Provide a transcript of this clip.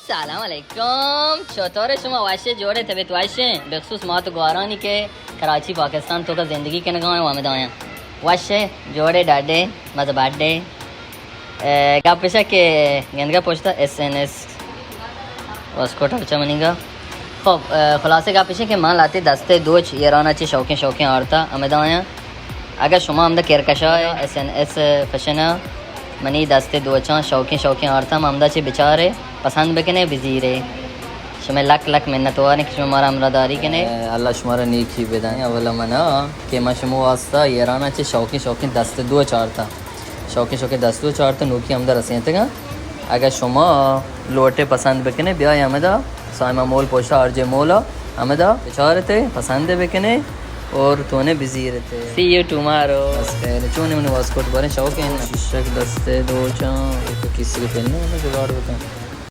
سلام علیکم، چطور شما؟ وش ئے، جوڑ ئے، طبیعت وش ئے؟ بخصوص ما تو گوارانی کہ کراچی پاکستان توکا زندگی کنگا ایں و ہمدا ایں، وش ئے، جوڑ ئے، ڈاڈ ئے، مزہ بڈ ئے۔ اے، گپ ایش کہ گندگا پشتا ایس این ایس واسکوٹ ہلچا منیگا۔ خب، اے، خلاصہ گپ ایش کہ من لہتے دستے دوچ ایرانا چہ شوقیں شوقیں آرتا ہمدا ایں۔ اگہ شما ہمدا کرکشا ایس این ایس فیشن ءَ منی دست ءِ دوچاں شوقیں شوقیں آرتاں، ہمدا چہ بچار ئے، پسند بکن ئے، بزیر ئے۔ شمئے لک لک منتوار ایں کہ شما مارا ہمراہداری کن ئے۔ اے، اللہ شمارا نیکی بدنت۔ اولا منا کہ من شما واسطہ ایران ءَ چہ شوقیں شوقیں دست ءِ دوچ آرتاں۔ شوقیں شوقیں دست ءِ دوچ آرتاں، نوکی ہمدا رسینتگاں۔ اگہ شما لوٹ ئے پسند بکن ئے، بیا ئے ہمدا سائما مول پشتا آر جے مول ءَ ہمدا بچار ات ئے، پسند بکن ئے اور تون ئے بزیر ات ئے۔ See you tomorrow۔ بس خیر، چون ئے منی واسکوٹ باریں شوق ایں؟ شیشک دست ءِ دوچاں، ایک کسی کے پہننے میں جگاڑ بکن۔